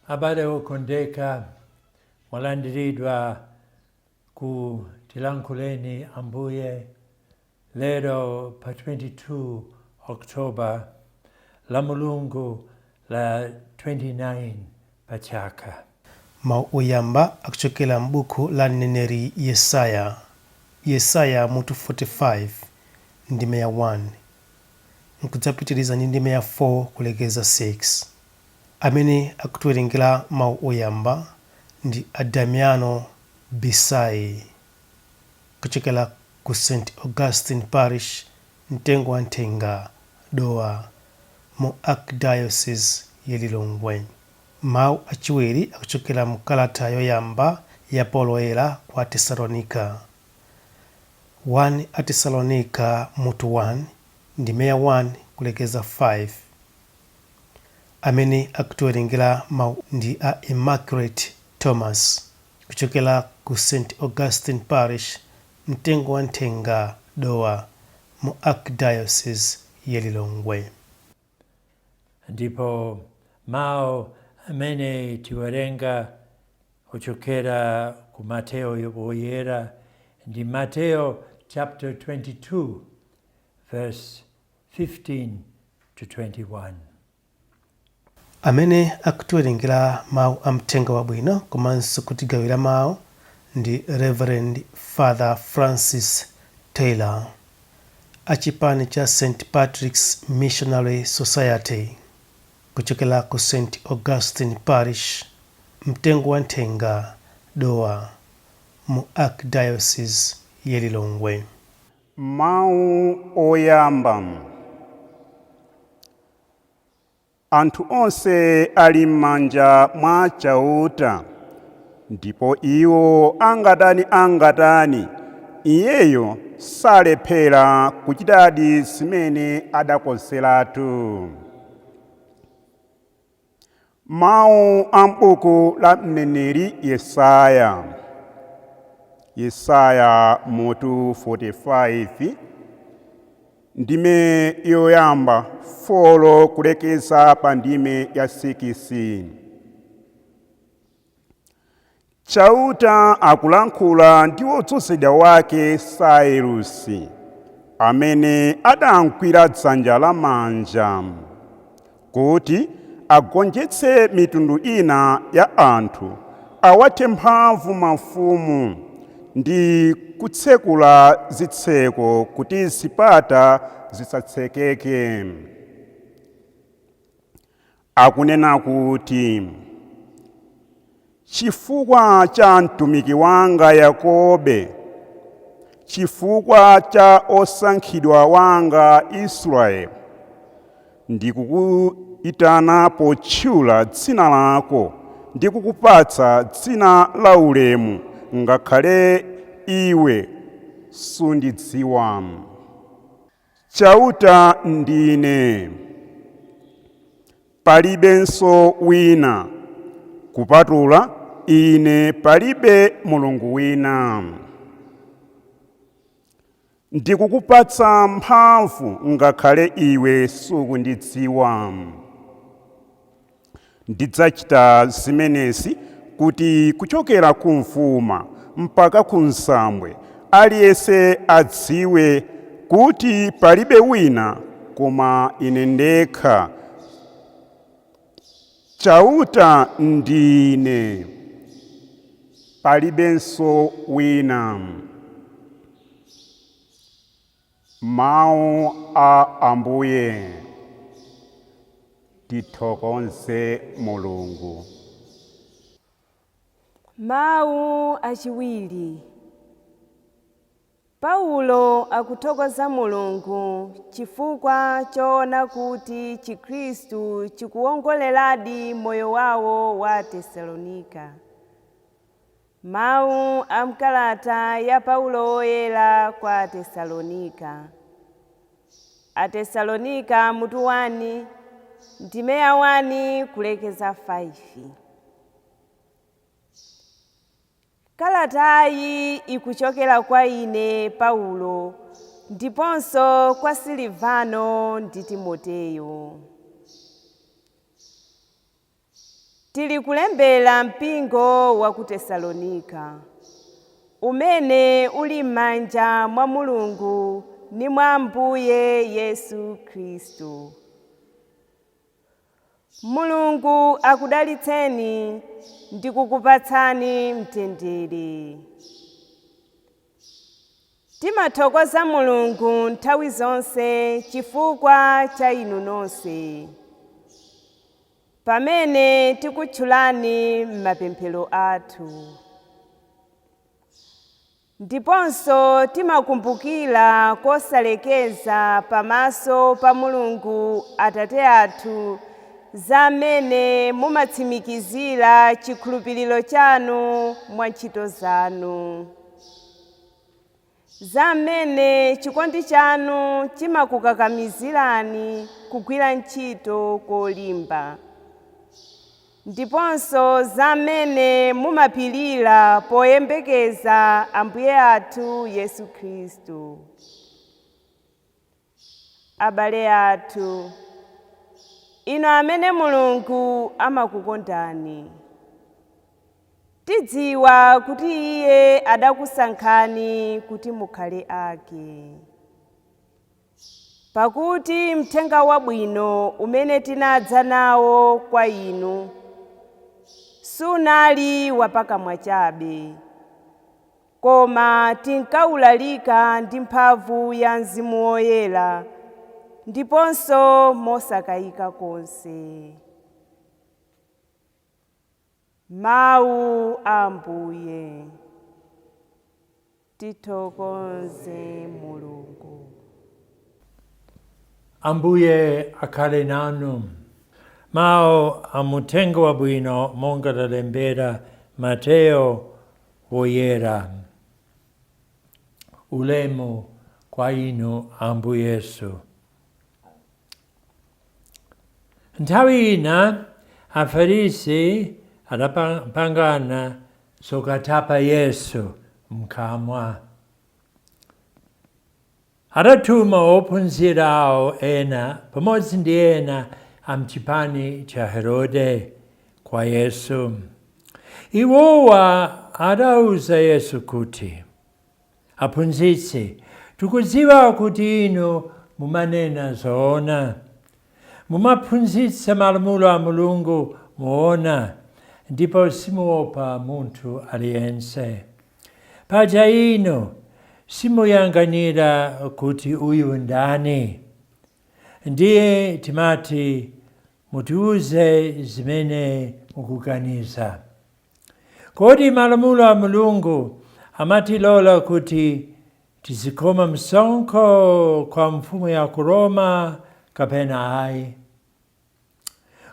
Abale okondeka, mwalandiridwa ku Tilankhuleni Ambuye lero pa 22 October, la Mulungu la 29 pa chaka. Mawu oyamba akuchokera m'buku la mneneri Yesaya, Yesaya mutu 45 ndime ya 1 nkudzapitiriza ndi ndime ya 4 kulekeza 6. Amene akutiwerengera mawu oyamba ndi a Damiano Bisai kuchokera ku St Augustine Parish, Mtengowanthenga, Dowa, mu Archdiocese ya Lilongwe. Mawu achiwiri akuchokera mu kalata yoyamba ya Paulo Woyera kwa Atesalonika, 1 Atesalonika mutu 1 ndime ya 1 kulekeza 5. Amene akutiwerengera mawu ndi a Immaculate Thomas kuchokera ku St Augustine Parish, Mtengowanthenga, Dowa, mu Archdiocese ya Lilongwe. Ndipo mawu amene tiwerenga ochokera ku Mateo Woyera ndi Mateo chapter 22 verse 15 to 21. Amene akutiwerengera mawu a Mthenga Wabwino komanso kutigawira mawu ndi Rev. Father Francis Taylor a chipani cha St Patrick's Missionary Society kuchokera ku St Augustine Parish, Mtengowanthenga, Dowa, mu Archdiocese ya Lilongwe. Mawu oyamba. Anthu onse ali m'manja mwa Chauta, ndipo iwo angatani angatani, Iyeyo salephera kuchitadi zimene adakonzeratu. Mawu a m'buku la mneneri Yesaya, Yesaya mutu 45 ndime yoyamba 4 kulekeza pa ndime ya 6. Chauta akulankhula ndi wodzozedwa wake Sairusi, amene adamgwira dzanja lamanja, kuti agonjetse mitundu ina ya anthu, awathe mphamvu mafumu, ndi kutsekula zitseko kuti zipata zisatsekeke. Akunena kuti, Chifukwa cha mtumiki wanga Yakobe, chifukwa cha osankhidwa wanga Israeli, ndikukuitana potchula dzina lako ndi kukupatsa dzina la ulemu, ngakhale iwe sundidziwa. Chauta ndine, palibenso wina, kupatula Ine palibe Mulungu wina. Ndikukupatsa mphamvu ngakhale iwe sukundidziwa. Ndidzachita zimenezi kuti kuchokera kumvuma mpaka kumzambwe aliyense adziwe kuti palibe wina koma Ine ndekha. Chauta ndine, palibenso wina. Mawu a Ambuye. Tithokoze Mulungu. Mawu achiwiri. Paulo akuthokoza Mulungu chifukwa choona kuti Chikhristu chikuwongoleradi moyo wawo wa Atesalonika. Mawu a m'kalata ya Paulo Woyera kwa Atesalonika. Atesalonika mutu 1, ndime ya 1 kulekeza 5. Kalatayi ikuchokera kwa ine Paulo ndiponso kwa Silivano ndi Timoteyo. Tili kulembera mpingo wa ku Tesalonika, umene uli m'manja mwa Mulungu ndi mwa Ambuye Yesu Khristu. Mulungu akudalitseni ndi kukupatsani mtendere. Timathokoza Mulungu nthawi zonse chifukwa cha inu nonse, pamene tikutchulani m'mapemphero athu. Ndiponso timakumbukira kosalekeza pamaso pa Mulungu Atate athu za amene mumatsimikizira chikhulupiriro chanu mwa ntchito zanu, za amene chikondi chanu chimakukakamizirani kugwira ntchito kolimba, ndiponso za amene mumapirira poyembekeza Ambuye athu Yesu Khristu. Abale athu, inu amene Mulungu amakukondani, tidziwa kuti Iye adakusankhani kuti mukhale ake. Pakuti mthenga wabwino umene tinadza nawo kwa inu sunali wapakamwa chabe, koma tinkawulalika ndi mphamvu ya Mzimu Woyera ndiponso mosakayika konse. Mawu a Ambuye. Tithokoze Mulungu. Ambuye akhale nanu. Mawu a muthenga wabwino monga lalembera Mateo Woyera. Ulemu kwa inu Ambuye Yesu. Nthawi ina Afarisi adapangana zokatapa Yesu mkamwa. Adatuma ophunzira awo ena pamodzi ndi ena a mchipani cha Herode kwa Yesu. Iwowa adauza Yesu kuti, Aphunzitsi, tikudziwa kuti inu mumanena zoona, mumaphunzitsa malamulo a Mulungu moona, ndipo simuopa munthu aliyense. Paja inu simuyang'anira kuti uyu ndani. Ndiye timati mutiuze zimene mukuganiza. Kodi malamulo a Mulungu amatilola kuti tizikhoma msonkho kwa mfumu ya ku Roma kapena ayi?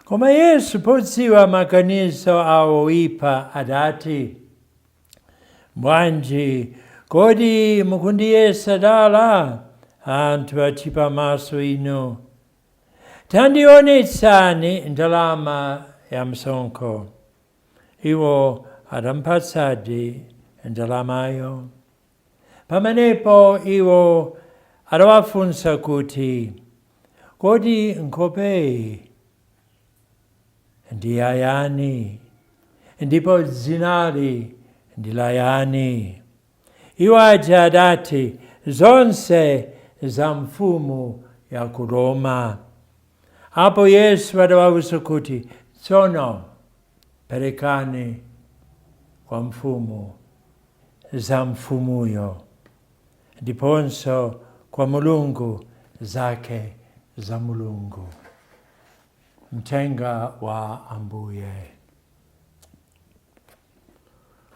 Koma Yesu podziwa maganizo awo oipa adati, Bwanji, kodi mukundiyesa dala, anthu achipamaso inu? Tandionetsani ndalama ya msonkho. Iwo adampatsadi ndalamayo. Pamenepo iwo adawafunsa kuti, Kodi nkhopeyi ndi ya yani? Ndipo dzinali ndi la yani? Iwo aja adati, Zonse za mfumu ya ku Roma. Apo Yesu adawauza kuti, Tsono perekani kwa mfumu za mfumuyo, ndiponso kwa Mulungu zake za Mulungu. Mthenga wa Ambuye.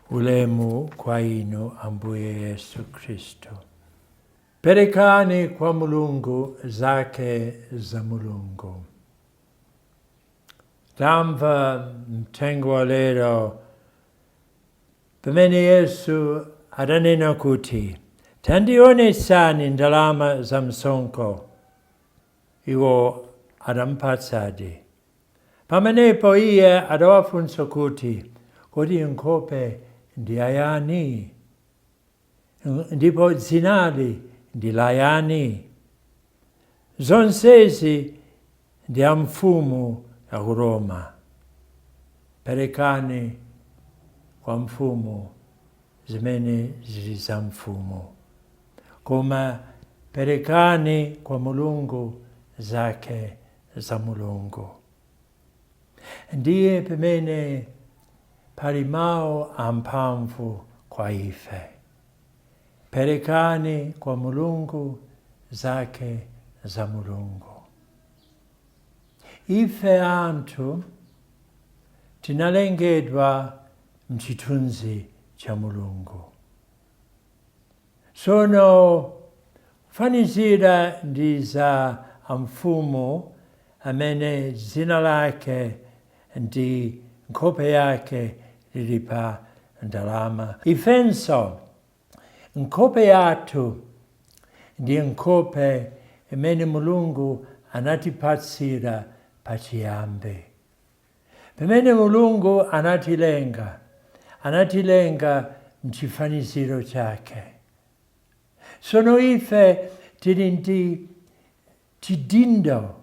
Ulemu kwa inu Ambuye Yesu Khristu. Perekani kwa Mulungu zake za Mulungu. Tamva mthenga wa lero pamene Yesu adanena kuti, Tandionetsani ndalama za msonkho. Iwo adampatsadi. Pamenepo iye adawafunsa kuti, Kodi nkhope ndi ayani? Ndipo dzinali ndi layani? Zonsezi ndi a mfumu ya ku Roma. Perekani kwa mfumu zimene zili za mfumu, koma perekani kwa Mulungu zake za Mulungu. Ndiye pamene pali mawu amphamvu kwa ife. Perekani kwa Mulungu zake za Mulungu. Ife anthu tinalengedwa mchithunzi cha Mulungu. Sono kufanizira ndi za amfumu amene dzina lake ndi nkhope yake lili pa ndalama. Ifenso nkhope yathu ndi nkhope imene Mulungu anatipatsira pachiyambi. Pamene Mulungu anatilenga, anatilenga mchifaniziro chake. Sono ife tili ndi chidindo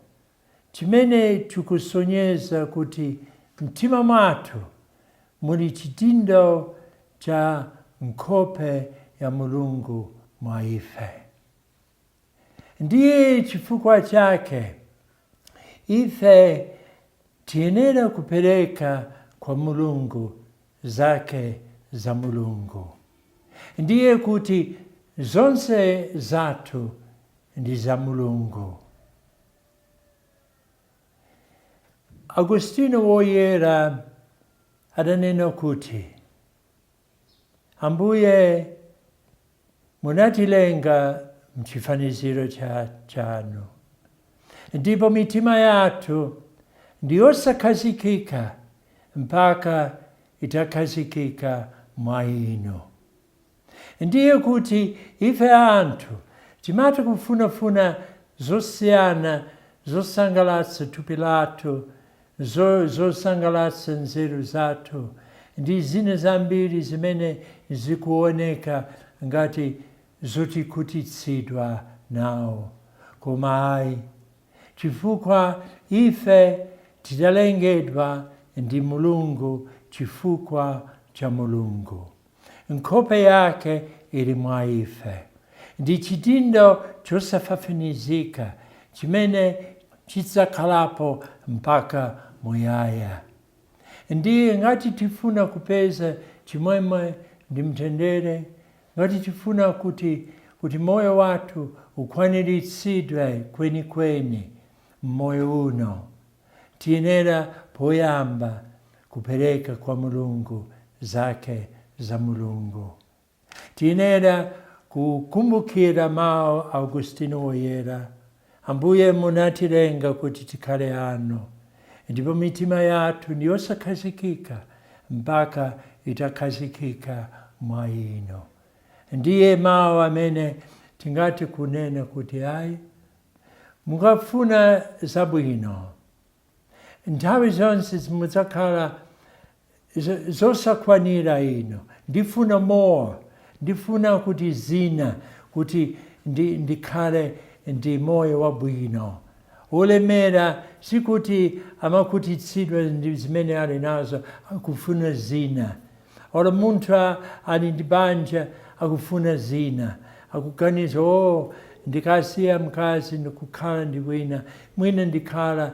chimene chikusonyeza kuti mtima mwathu muli chidindo cha nkhope ya Mulungu mwa ife. Ndiye chifukwa chake ife tiyenera kupereka kwa Mulungu zake za Mulungu. Ndiye kuti zonse zathu ndi za Mulungu. Agustino Woyera adanena kuti Ambuye munatilenga mchifaniziro chanu, ndipo mitima yathu ndiyosakhazikika mpaka itakhazikika mwa inu. Ndiye kuti ife anthu timatha kufunafuna zosiyana zosangalatsa thupi lathu, zosangalatsa nzeru zathu, ndi zina zambiri zimene zikuoneka ngati zotikhutitsidwa nawo. Koma ayi, chifukwa ife tidalengedwa ndi Mulungu chifukwa cha Mulungu. Nkhope yake ili mwa ife. Ndi chidindo chosafafanizika chimene chidzakhalapo mpaka muyaya. Ndiye ngati tifuna kupeza chimwemwe ndi mtendere, ngati tifuna kuti moyo wathu ukwaniritsidwe kwenikweni mmoyo uno, tiyenera poyamba kupereka kwa Mulungu zake za Mulungu. Tiyenera kukumbukira mawu a Augustino Woyera: Ambuye munatilenga kuti tikhale anu, ndipo mitima yathu ndiyosakhazikika mpaka itakhazikika mwa inu. Ndiye mawu amene tingathe kunena kuti ayi, mukafuna zabwino nthawi zonse mudzakhala zosakwanira ino. Ndifuna more, ndifuna kuti zina, kuti ndikhale ndi moyo wabwino. Olemera sikuti amakhutitsidwa ndi zimene ali nazo, akufuna zina. Olo munthu ali ndi banja akufuna zina, akuganiza, oh, ndikasiya mkazi ndikukhala ndi wina, mwina ndikhala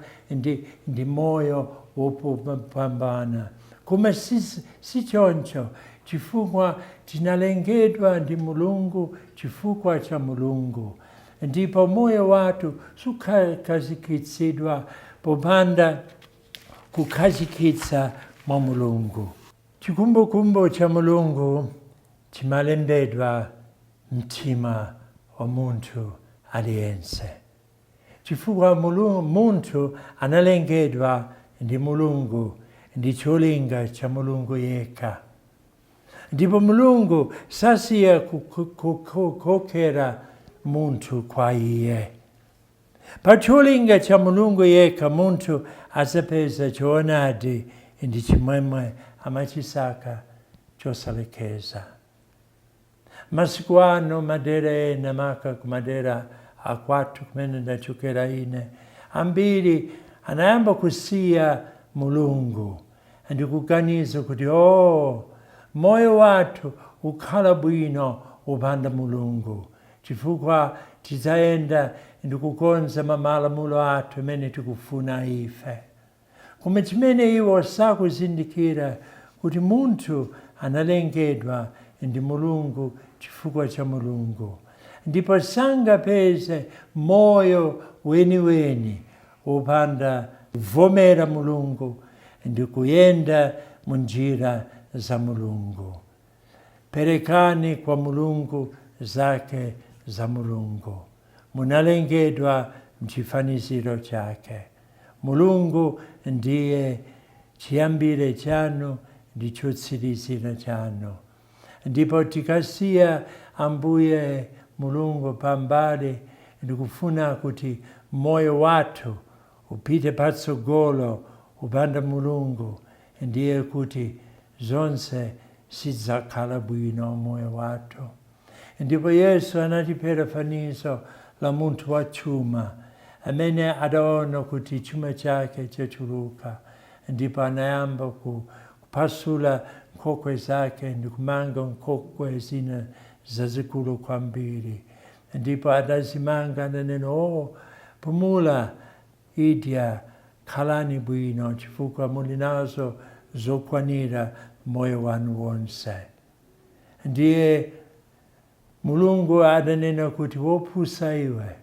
ndi moyo wopambana. Koma si choncho, chifukwa tinalengedwa ndi Mulungu chifukwa cha Mulungu, ndipo moyo wathu sukhazikitsidwa popanda kukhazikitsa mwa Mulungu. Chikumbukumbu cha Mulungu chimalembedwa mtima wa munthu aliyense, chifukwa munthu analengedwa ndi Mulungu ndi cholinga cha Mulungu yekha, ndipo Mulungu sasiya kukokera munthu kwa iye. Pa cholinga cha Mulungu yekha munthu azapeza choonadi ndi chimwemwe amachisaka. Chosalekeza. Masiku ano madera ena, maka kumadera akwathu kumene ndachokera ine, ambiri anayamba kusiya Mulungu ndikuganiza kuti, oh, moyo wathu ukhala bwino upanda Mulungu, chifukwa tidzayenda ndikukonza mamalamulo athu amene tikufuna ife. Koma chimene iwo sakuzindikira kuti munthu analengedwa ndi Mulungu chifukwa cha Mulungu, ndipo sangapeze moyo weniweni upanda kuvomera Mulungu ndi kuyenda munjira za Mulungu. Perekani kwa Mulungu zake za Mulungu. Munalengedwa mchifaniziro chake. Mulungu ndiye chiyambire chanu ndi chotsirizira chanu. Ndipo tikasiya Ambuye Mulungu pambali ndikufuna kuti moyo wathu upite patsogolo upanda Mulungu, ndiye kuti zonse sizidzakhala bwino moyo wathu. Ndipo Yesu anatipera fanizo la munthu wa chuma amene adaona kuti chuma chake chachuluka, ndipo anayamba kupasula nkhokwe zake ndi kumanga nkhokwe zina zazikulu kwambiri. Ndipo adazimanga, ananena, "Oh, pumula, idya, khalani bwino, chifukwa muli nazo zokwanira moyo wanu wonse." Ndiye Mulungu adanena kuti, "Wopusa iwe,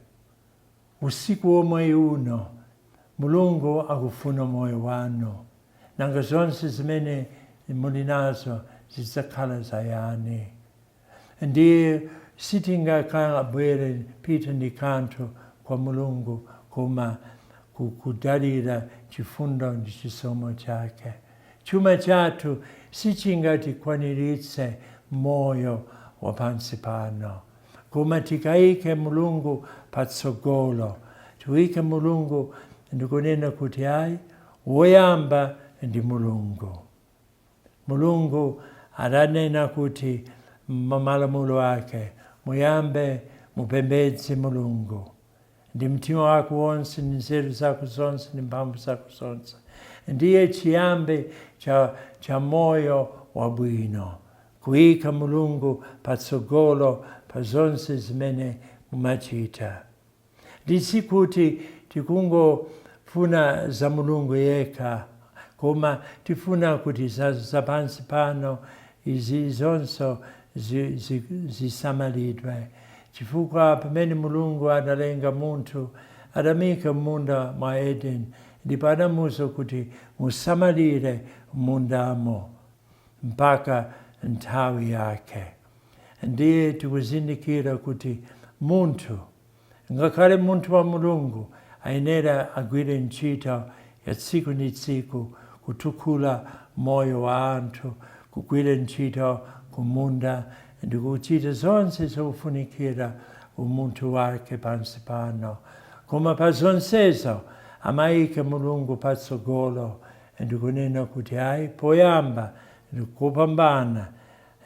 usiku womwe uno Mulungu akufuna moyo wanu. Nanga zonse zimene muli nazo zidzakhala zayani?" Ndiye sitingakabwere pita ndi kanthu kwa Mulungu, koma kudalira chifundo ndi chisomo chake. Chuma chathu sichingatikwaniritse moyo wa pansi pano, koma tikayike Mulungu patsogolo, tiwike Mulungu ndikunena kuti, ayi, woyamba ndi Mulungu. Mulungu adanena kuti mamalamulo ake, muyambe mupembedze Mulungu ndi mtima wako wonse, ndi nzeru zako zonse, ndi mphamvu zako zonse. Ndiye chiyambi cha moyo wabwino, kuyika Mulungu patsogolo pa zonse zimene mumachita. Ndisikuti tikungofuna za Mulungu yekha, koma tifuna kuti za pansi pano izi zonso zisamalidwe, chifukwa pamene Mulungu adalenga munthu, adamika munda mwa Eden, ndipo adamuwuza kuti musamalire mundamo mpaka nthawi yake. Ndiye tikuzindikira kuti munthu, ngakhale munthu wa Mulungu, ayenera agwire ntchito ya tsiku ndi tsiku kutukula moyo wa anthu, kugwira ntchito kumunda ndi kuchita zonse zofunikira umunthu wake pansi pano. Koma pa zonsezo amayika Mulungu patsogolo ndikunena kuti, ayi, poyamba ndikupambana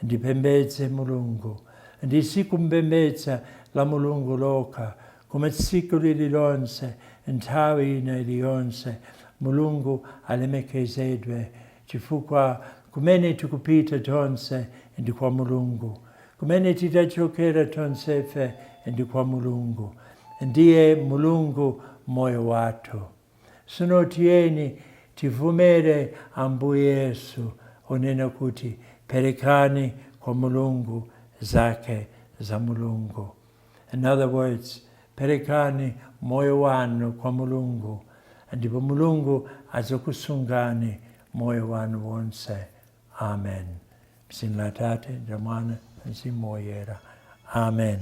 ndipembedze Mulungu. Ndisikumpembedza la Mulungu lokha, koma tsiku lililonse, nthawi ina iliyonse, Mulungu alemekezedwe, chifukwa kumene tikupita tonse ndi kwa Mulungu, kumene titachokera tonsefe ndi kwa Mulungu. Ndiye Mulungu moyo wathu. Sono tiyeni tivomere Ambuye Yesu onena kuti perekani kwa Mulungu zake za Mulungu. In other words, perekani moyo wanu kwa Mulungu, ndipo Mulungu adzakusungani moyo wanu wonse. Amen. Mzina la Tate, la Mwana, Mzimu Woyera. Amen.